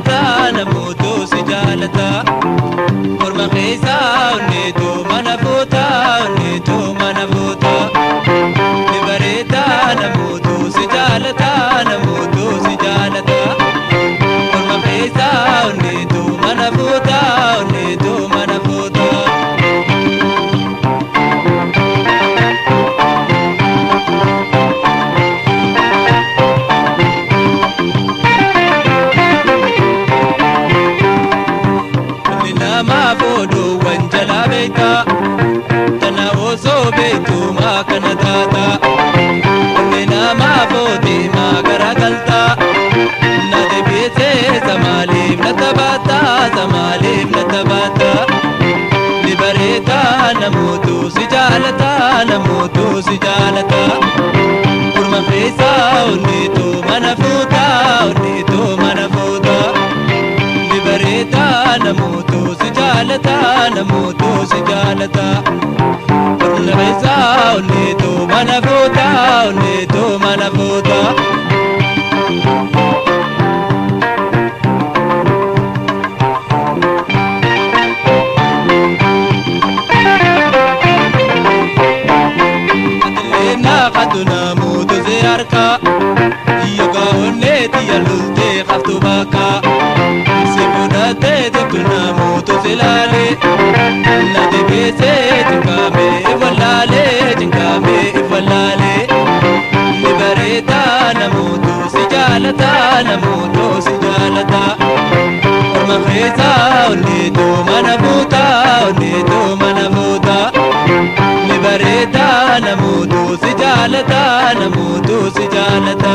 jaalata namoota si jaalata. Morma keessa onneetu mana fuuta onneetu mana fuuta. Ni bareeda namoota si jaalata namoota si jaalata. Morma keessa onneetu mana fuuta onneetu mana fuuta. Inni nama fooduu wanjalaa beektaa. Tana osoo beektu maa kana taata. Onni nama footee maa garagaltaa. Na deebisee samaaliif na taphataa samaaliif na taphataa. Ni bareeda namootu si jaalata namootu si jaalata. Morma keessa onneetu mana fuuta onneetu mana fuuta. Ni bareeda namootu si jaalata namootu si jaalata. Morma keessa onneetu mana fuuta onneetu mana fuuta. Atileena qatu namoota si harka. Yookaan onneeti yaalultee qabdu bakka. Si fudhatee deemtu namoota si laalee. Na deebisee jinkaamee ifalaalee jinkaamee ifalaalee. Ni bareeda namoota si jaalata namoota si jaalata. Morma keessa onneetu mana fuuta onneetu mana fuuta. Ni bareeda namoota si jaalata namoota si jaalata.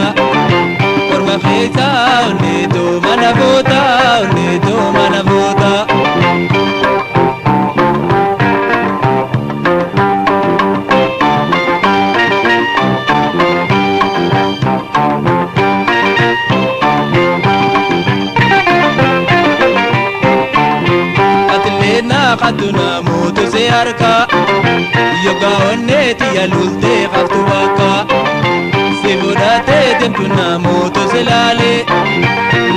Morma keessa onneetu mana fuuta onneetu mana fuuta. Atileena qatu namoota si harka. Yookaan onneeti yaalultee qabdu bakka. Si fudhatee deemtu namoota si laalee.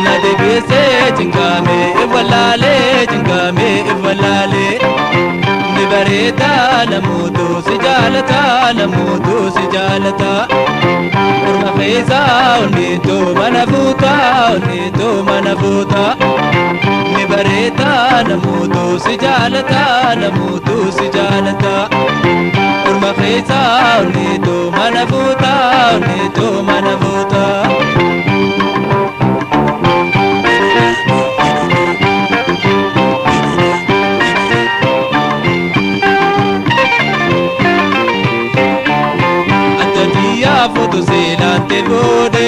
Na deebisee jinkaamee ifalaalee jinkaamee ifalaalee. Ni bareeda namoota si jaalata namoota si jaalata. Morma keessa onneetu mana fuuta onneetu mana fuuta. Ni bareeda namoota si jaalata namoota si jaalata. Morma keessa onneetu mana fuuta onneetu mana fuuta. Adda biyyaa fuutu seelaante boode.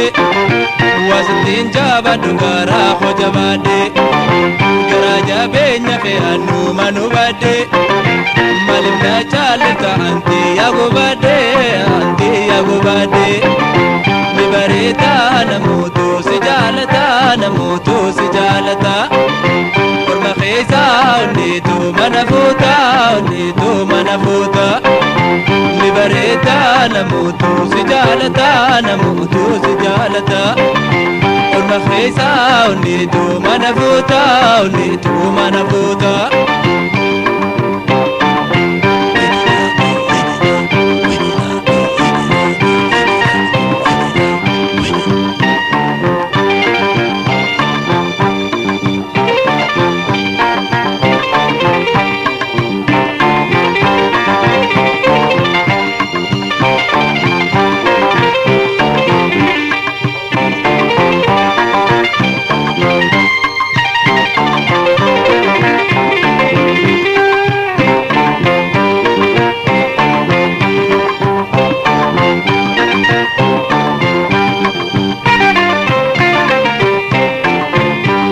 Waasitiin jabaadhu garaa hoja baadhe. Garaa jabeenya fe'annuu manu baadhe. Maaliif na jaalata anti yaa baadhe anti yaa baadhe. Ni bareeda namoota si jaalata namoota si jaalata. Morma keessa onneetu mana fuuta onneetu mana fuuta. Ni bareeda namoota si jaalata namoota si jaalata. Morma keessa onneetu mana fuuta onneetu mana fuuta.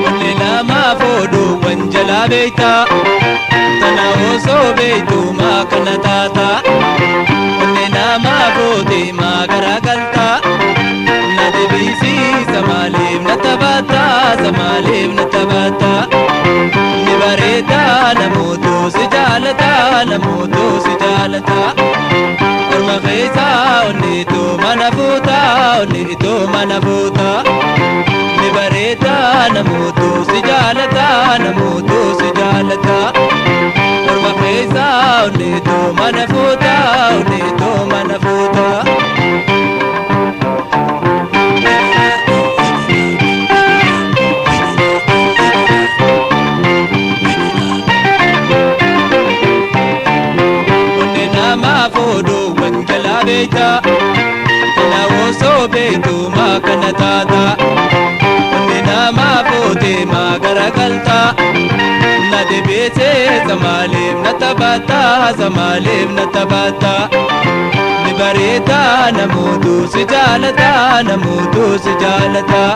Onni nama fooduu wanjalaa beektaa. Tana osoo beektu maa kana taata. Onni nama footee maa garagaltaa. Na deebisiisa maaliif na taphataa maaliif na taphataa. Ni bareeda namoota si jaalata namoota si jaalata. Morma keessa onneetu mana fuuta onneetu mana fuuta. Ni bareeda. Bareedaa namootu si jaalataa namootu si jaalataa. Morma keessaa onneetoo mana fuutaa onneetoo mana fuutaa. Onne namaa fooduu wanjalaa beektaa. Kana osoo beektu maa kana taata. Onne namaa footee maa garagaltaa. Na debeesee samaaleef na taphataa samaaleef na taphataa. Ni bareedaa namootu si jaalataa namootu si jaalataa.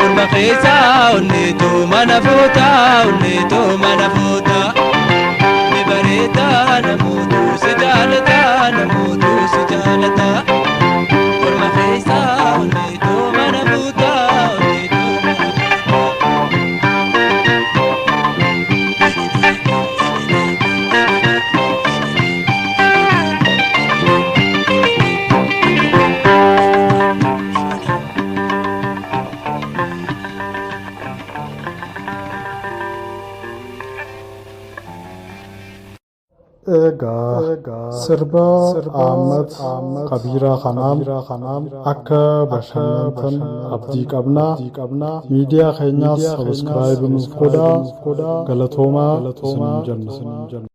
Orma keessaa onneetoo mana fuutaa onneetoo mana fuutaa. Ni bareedaa namootu si jaalataa namootu si jaalataa. Orma keessaa onneetoo mana fuutaa onneetoo mana fuutaa. Egaa sirba Ahmad Kabiiraa kanaan akka bashannantan abdii qabnaa. Miidiyaa keenyaas sabiskiraayib nuuf godhaa. Galatoomaa isiniin jenna.